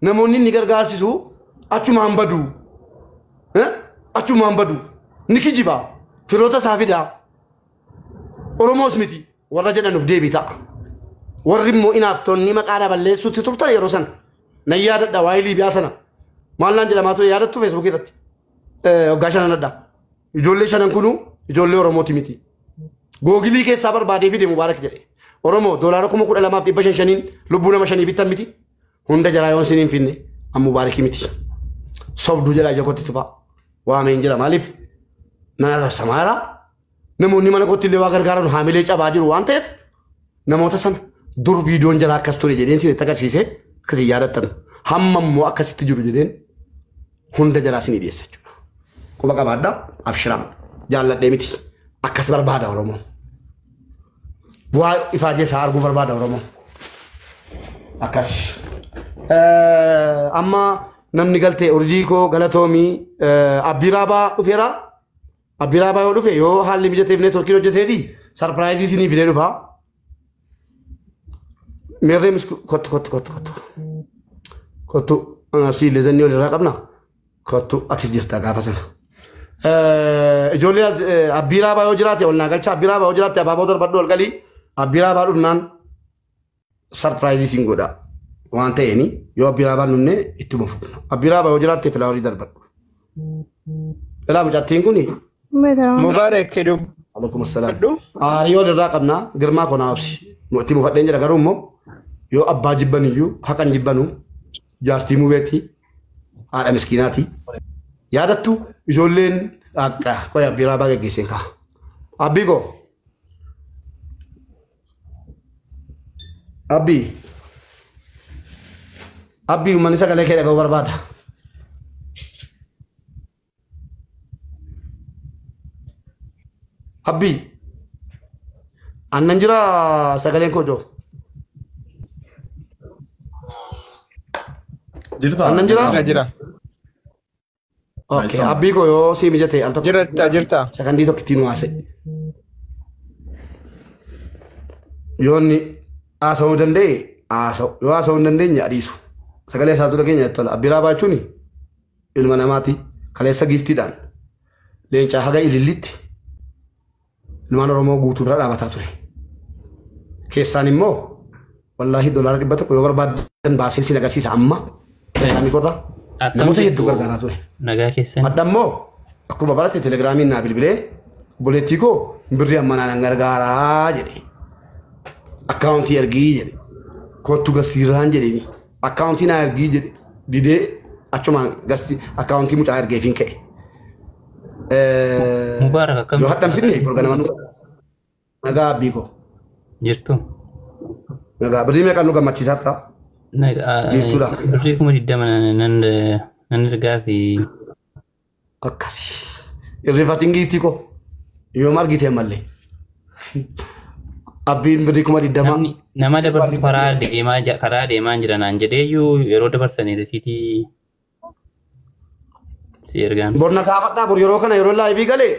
Namoonni inni gargaarsisu achumaan badu. Achumaan badu. Ni kijiba. Firoota isaa fidaa. Oromoos miti warra jedhanuuf deebii ta'a. Warri immoo inaaftonni maqaa balleessuutti turtan yeroo sana. Nan yaadadha waa'ee Liibiyaa sana. Maal naan jedhamaa ture yaadattu Feesbuukii irratti. Waggaa shanan adda. Ijoollee shanan kunuu ijoollee Oromooti miti. Googilii keessaa barbaadee fide Mubaarak jedhe. Oromoo doolaara 12,500 lubbuu nama shanii bittan miti. Hunda jaraa yoon siniin finne amma Mubaarakii miti. Sobduu jedhaa ija kootti tufaa. Waameen jira maaliif? Nan arrabsamaa jira. Namoonni mana kootti illee waa gargaaran haamilee cabaa jiru waan ta'eef namoota sana dur viidiyoon jaraa akkas ture jedheen isinitti agarsiise akkasii yaadattan. Hamma immoo akkasitti jiru jedheen hunda jaraa isinii dhiyeessa jechuudha. Quba qabaadhaa abshiraa jaalladhee miti akkas barbaada Oromoon. Bu'aa ifaajee isaa arguu barbaada Oromoon. Akkasi. Amma namni galtee urjii koo galatoomii Abbii Raabaa dhufeera. Abbii Raabaa yoo dhufe yoo haalli mijateef neetworkiin hojjetee fi sarpiraayizii isinii fidee dhufa. Meerree misku kottu kottu kottu kottu. Kottu si illee zannii walirraa qabna. Kottu atis jirta gaafa sana. Ijoollee Abbii Raabaa yoo jiraate ol naa galcha. Abbii Raabaa yoo jiraatte abaaboo darbadhu ol galii. Abbii Raabaa dhufnaan sarpiraayizii siin godha. Waan ta'eeni yoo Abbii Raabaa dhufne ittuma fufna. Abbii Raabaa yoo jiraatte filaawarii darbadhu. Ilaa mucattiin kuni. Mubaarak Alaikum assalaam. Aarii walirraa qabna girmaa konaa obsi. Itti mufadheen jira garuu immoo yoo abbaa jibban iyyuu haqan jibbanu jaartii mubeetti haadha miskiinaati. Yaadattu ijoolleen akka qoya Abbii Raabaa geggeesseen ka'a. Abbii koo. Abbii. Abbii uummanni sagalee kee dhaga'uu barbaada. Abbii. Annan jira sagaleen koo joo. Jirta? Annan jira? Jira jira. Okay, abbii koo yoo sii mijate al tokko. Jirta jirta. Sakandii tokko ittiin waase. Yoo inni haasa'uu danda'e haasa'u. Yoo haasa'uu hin dandeenye adiisu. Sagalee isaa dura keenya tola. Abbii Raabaa jechuun ilma namaati. Kaleessa giiftiidhaan leencaa haga ilillitti ilmaan Oromoo guutuu bira dhaabataa ture. Keessaan immoo wallaahi $100 yoo barbaaddan baasee sin agarsiisa amma telegiraamii korraa namoota hedduu gargaaraa ture. Nagaa keessan. Adda immoo akkuma barate telegiraamiin naa bilbilee obboleettii koo birrii amma naan gargaaraa jedhe. Akkaawuntii ergii jedhe. Kottu gasiirraan jedheeni. Akkaawuntii naa ergii jedhe. Didee achumaan gasti akkaawuntii mucaa ergeefiin ka'e. Mubaarak akkam Yoo hadhan finne borga nama nu nagaa abbii koo. jirtu? Nagaa birrii meeqaan nu gammachiisaa ta'a? Biiftuudha. Birrii 20,000 nan ergaa fi Akkasi. Irrifatiin giiftii koo. Yoom argite ammallee. Abbiin birrii 20,000. Namni nama dabarsu karaa deemaa jira naan jedheeyyuu yeroo dabarsanii risiitii si ergaan. Bor na gaafadhaa bor yeroo kana yeroo laayivii galee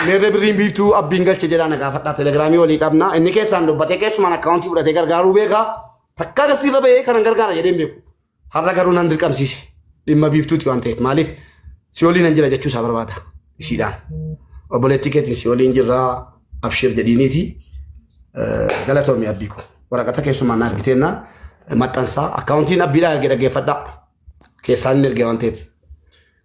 meerree birriin biiftuu abbiin galche jedhaa na gaafadhaa telegiraamii walii qabna inni keessaan dubbatee keessumaan akkaawuntii fudhatee gargaaruu beekaa takkaa gastiirra ba'ee kanan gargaara jedheen beeku. Har'a garuu nan dirqamsiise dhimma biiftuuti waan ta'eef maaliif si waliin nan jira jechuu isaa barbaada isiidhaan. Obboleettii keetiin si waliin jirraa abshir jedhiiniiti galatoomi abbii koo waraqata keessumaan na argiteennaan maxxansaa akkaawuntiin abbiidhaa erge dhaggeeffadhaa keessaan inni erge waan ta'eef.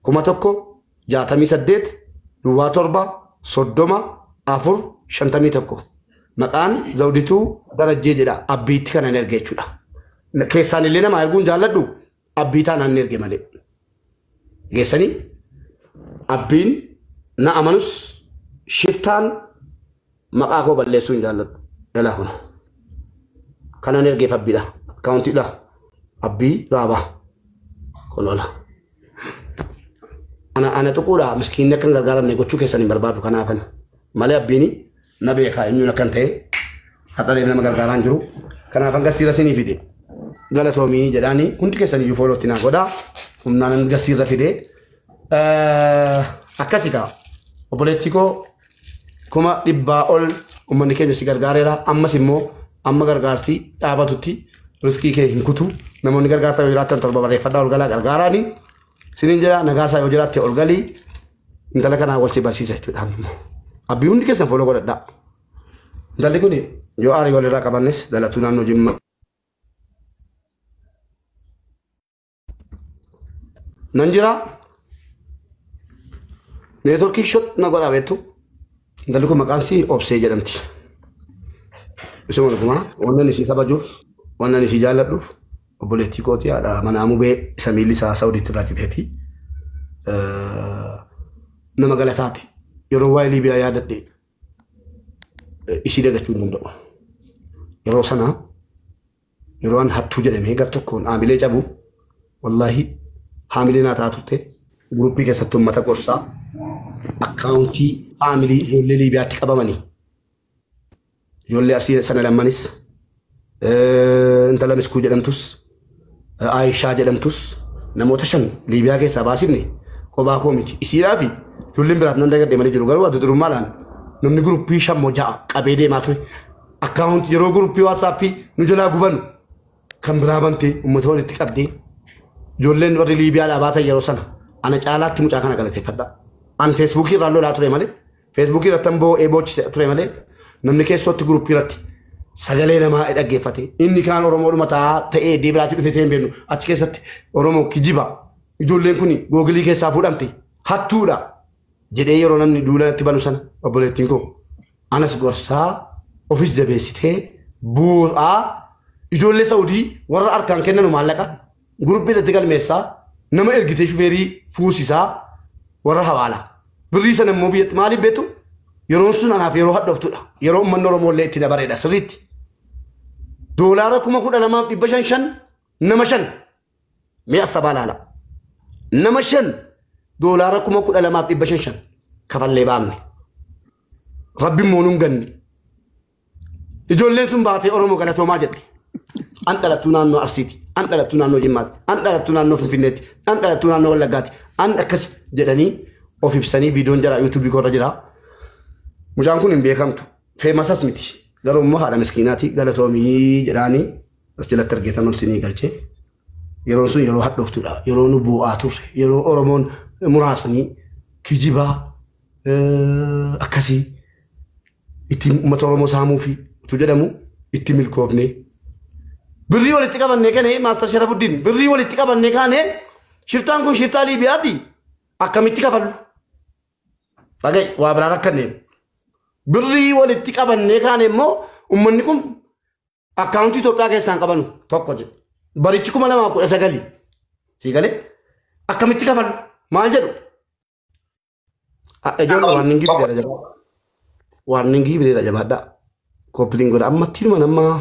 1068 07 30 4 51 maqaan Zawdituu Darajjee jedha abbiitti kana hin erge jechuudha. Keessaan illee nama erguun jaalladhu abbii taanaan hin erge malee. Geessanii abbiin na amanus shiftaan maqaa koo balleessuu hin jaalladhu. Jalaa kun kanan ergeef abbiidha. Akkaawuntiidha. Abbii Raabaa. Kunola. Ana tuquudha miskiinni akka hin gargaaramne gochuu keessan hin barbaadu kanaafan. Malee abbiin na beekaa eenyuun akkan ta'e hadhaaleef nama gargaaraa hin jiru. Kanaafan gastiirra sinii fide. Galatoomii jedhaanii hundi keessan iyyuu foolootti naa godhaa. Humnaan gastiirra fide. Akkasi kaa obboleettii koo 100,000 ol uummanni keenya si gargaareera. Ammas immoo amma gargaarsi dhaabatutti Riskii kee hin kutu. Namoonni gargaarsa yoo jiraattan 7 barreeffadhaa ol galaa gargaaraani. Sinin jira nagaasaa yoo jiraatte ol galii. Intala kanaa wal si barsiisa jechuudha. Abbii hundi keessan foloo godhadhaa. Intalli kun yoo aarii walirraa qabannes dhalattuu naannoo Jimmaa. Nan jira. Neetworkii shot na godhaa beektu. Intalli kun maqaan isii Obsee jedhamti. Isuma dhugumaa wannan isii kabajuuf wannan isii jaalladhuuf obboleettii kooti haadha manaa mubee isa miilli isaa Saawudiitti irraa citeeti. Nama galataati. Yeroo waa'ee Liibiyaa yaadadhe isii dagachuu hin danda'u. Yeroo sana yeroo an hattuu jedhamee gar tokkoon haamilee cabu wallaahi haamilee naa ta'a turte guruppii keessatti uummata gorsaa akkaawuntii haamilii ijoollee Liibiyaatti qabamanii ijoollee Arsii sana lammanis intala Miskuu jedhamtus Aayishaa jedhamtus namoota 5 Liibiyaa keessaa baasifne kophaa koo miti isiidhaa fi ijoolleen biraaf nan dagadhe malee jiru garuu adda durummaadhaan namni guruppii 5 moo 6 qabee deemaa ture akkaawuntii yeroo guruppii waatsaappii nu jalaa gubanu kan biraa bantee uummata walitti qabdee ijoolleen warri Liibiyaadhaa baatan yeroo sana ana caalaatti mucaa kana galateeffadha. An feesbuukii irraa lolaa ture malee feesbuukii irratti boo'ee boochise ture malee namni keessootti guruppii irratti sagalee namaa dhaggeeffate inni kaan Oromoodhuma ta'ee iddoo biraatti dhufe ta'ee hin beeknu achi keessatti Oromoo kijiba ijoolleen kun googilii keessaa fuudhamte hattuudha jedhee yeroo namni duulatti banu sana obboleettiin koo anas gorsaa ofis jabeessitee bu'aa ijoollee Saawudii warra harkaan kennanu maallaqa guruppii irratti galmeessaa nama ergitee shufeerii fuusisaa warra hawaalaa birrii sana immoo biyyatti maaliif beektu yeroon sun anaaf yeroo hadhooftudha yeroo uummanni Oromoo illee itti dabareedha sirriitti. Doolaara 12,505 nama 5 mi'a sabaa laala nama 5 doolaara 12,505 kafallee baafne rabbi immoo nuun ganne ijoolleen sun baatee Oromoo galatoomaa jette. An dhalattuu naannoo Arsiiti, an dhalattuu naannoo Jimmaati, an dhalattuu naannoo Finfinneetti, an dhalattuu naannoo Wallaggaati, an akkas jedhanii of ibsanii viidiyoon jira yuutuubii korra jira. Mucaan kun hin beekamtu, feemasas miti. Garuu immoo haadha miskiinaati galatoomii jedhaanii as jalatti argeetan ol sinii galchee. Yeroon sun yeroo hadhooftuudha, yeroo nu bu'aa turre, yeroo Oromoon muraasni kijibaa akkasii ittiin uummata Oromoo saamuu fi utuu jedhamu itti milkoofne. Birrii walitti qabannee kane Maastar Sharafuddin birrii walitti qabannee kaane shiftaan kun shiftaa Liibiyaati akkamitti kafallu? Dhaga'i waa biraa rakkanneen. Birrii walitti qabannee kaane immoo uummanni kun akkaawuntii Itoophiyaa keessaan qabanu tokko jedhu. Barichi 2019 sii galee akkamitti kafallu? Maal jedhu? Ijoollee waan inni bileera jabaadha. Waan inni bileera jabaadha. Koppiliin godha ammatti ilma namaa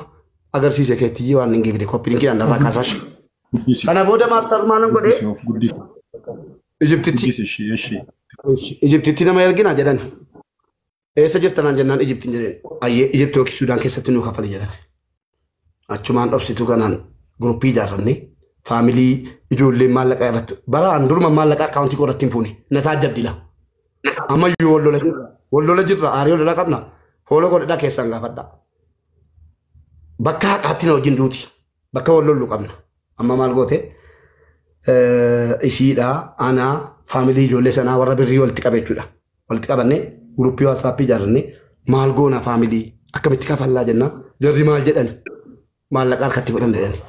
agarsiise keetti waan inni bile koppiliin kee andarraa kaasaa shi. Kana booda maastar maalan godhee Ijiptitti nama ergina jedhan. Eessa jirta naan jennaan Ijiptiin jedheen. Ayyee Ijipti yookiin Sudaan keessatti nuu kafali jedhan. Achumaan dhobsituu kanaan guruppii ijaarranne faamilii ijoollee maallaqa irratti baraan duruma maallaqa akkaawuntii koo irratti hin fuune na taajjabdila. Ammayyuu wal lola jirra aarii wal lola qabna fooloo godhadhaa keessaan gaafadhaa. Bakka haqaatti na wajjin duuti bakka wal lollu qabna. Amma maal goote isiidha anaa faamilii ijoollee sanaa warra birrii walitti qabe jechuudha. Walitti qabannee guruppii waatsaappii ijaarrannee maal goona faamilii akkamitti kafallaa jennaan jarri maal jedhani maallaqa harkatti fudhanne jedhani.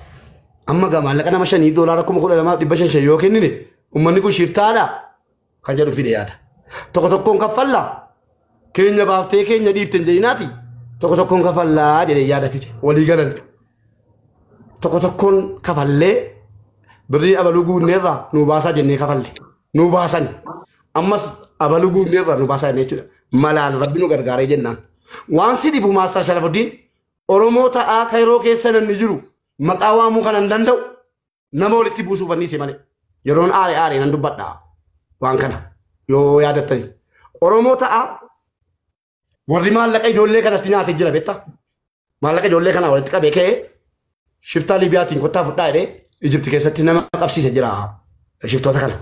Amma gaa maallaqa nama 5 doolaara 12,505 yoo kennine uummanni kun shiftaadha kan jedhu fide yaada. Tokko tokkoon kaffallaa keenya baaftee keenya dhiifte hin jedhinaati tokko tokkoon kafallaa jedhee yaada fide walii galan. Tokko tokkoon kafallee birrii abaluu guunneerraa nuu baasaa jennee kafalle nuu baasan ammas abaluu guunneerraa nuu baasaa jennee jechuudha. Malaan rabbi nu gargaaree jennaan. Waan si dhibu Maastar Sharafuddin Oromoo ta'aa Kaayiroo keessa namni jiru maqaa waamuu kan hin danda'u nama walitti buusuuf anniise malee yeroon aare aare nan dubbadha waan kana yoo yaadattani. Oromoo ta'aa warri maallaqa ijoollee kanatti nyaatee jira beektaa? Maallaqa ijoollee kanaa walitti qabee ka'ee shiftaa Liibiyaatiin kottaa fudhaa jedhee Ijipti keessatti nama qabsiise jira shiftoota kana.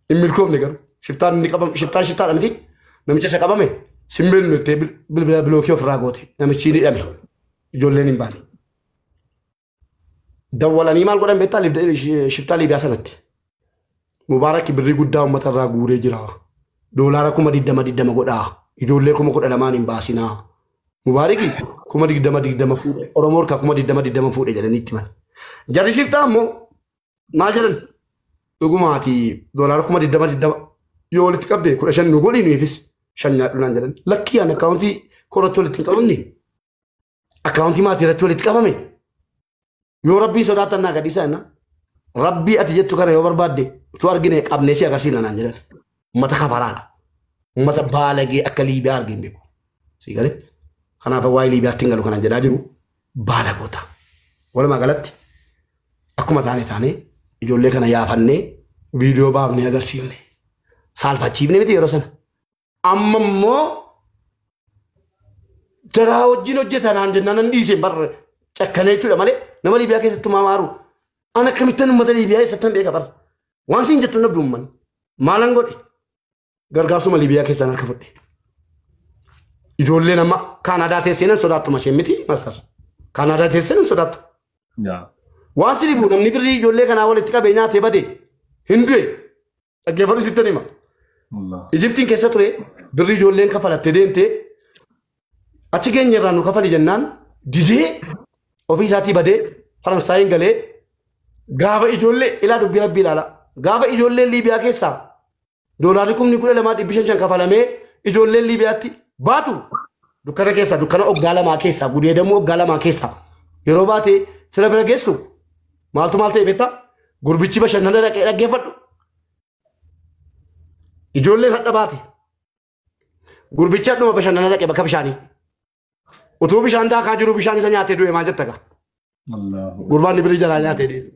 Hin milkoofne garuu shiftaan inni qabame shiftaan shiftaadha miti namicha isa qabame simbirri nutti bilbila bilookii ofirraa goote namichi ni hidhame ijoolleen hin baane. Dawwalanii maal godhan beektaa shiftaa Liibiyaa sanatti. Mubaarak birrii guddaa uummata irraa guuree jira. Doolaara 20,020 godhaa. Ijoollee 12,000 hin baasinaa. Mubaaraki 20,020 fuudhe. Oromoo harkaa 20,020 fuudhe jedhanii itti himan. Jarri shiftaa immoo maal jedhan? Dhugumaati doolaara 20,020 yoo walitti qabde 15 nu godhi nuufis 5 nyaadhu naan jedhan. Lakkii ani akkaawuntii koratti walitti hin qabamne. Akkaawuntii maatii irratti walitti qabame. Yoo rabbii sodaatan naa gadhiisaa jenna. Rabbii ati jettu kana yoo barbaadde utuu argine qabnee si agarsiisna naan jedhan. Uummata kafaraadha. Uummata baalagee akka Liibiyaa argin beeku. Si galee? Kanaaf waa'ee Liibiyaatti hin galu kanan jedhaa jiru baalagoota. Walumaa galatti akkuma taane taane ijoollee kana yaafannee viidiyoo baafnee agarsiifne. Saalfachiifne miti yeroo sana. Amma immoo jaraa wajjin hojjetan naan jennaan nan dhiiseen barre cakkanee jechuudha malee nama Liibiyaa keessattuu maamaaru. An akkamittan uummata Liibiyaa eessattan beeka barra. Waan siin jettu nabdu uummanni. Maalan godhe? Gargaarsuma Liibiyaa keessaan harka fudhe. Ijoolleen amma Kaanaadaa teessee nan sodaattu masheen miti master. Kaanaadaa teessee nan sodaattu. Waan si dhibu namni birrii ijoollee kanaa walitti qabee nyaatee bade hin du'e. Dhaggeeffadhu sittan hima. Ijiptiin keessa ture birrii ijoolleen kafalattee deemtee achi keenya irraa nu kafali jennaan didee ofii isaatii badee Faransaayiin galee gaafa ijoollee ilaa dubbii rabbii ilaala. Gaafa ijoolleen Liibiyaa keessaa doolaarri 12,500 kafalamee ijoolleen Liibiyaatti baatu dukkana keessaa dukkana waggaa 2 keessaa gudeedamuu waggaa 2 keessaa yeroo baate fira bira geessu maaltu maal ta'e beektaa gurbichi bashannana dhaqee dhaggeeffadhu. Ijoolleen hadha baate gurbichi hadhuma bashannana dhaqee bakka bishaanii utuu bishaan daakaa jiru bishaan isa nyaatee du'e maal jetta gaa? Gurbaan birrii jalaa nyaatee deeme.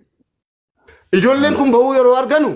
Ijoolleen kun bahuu yeroo arganu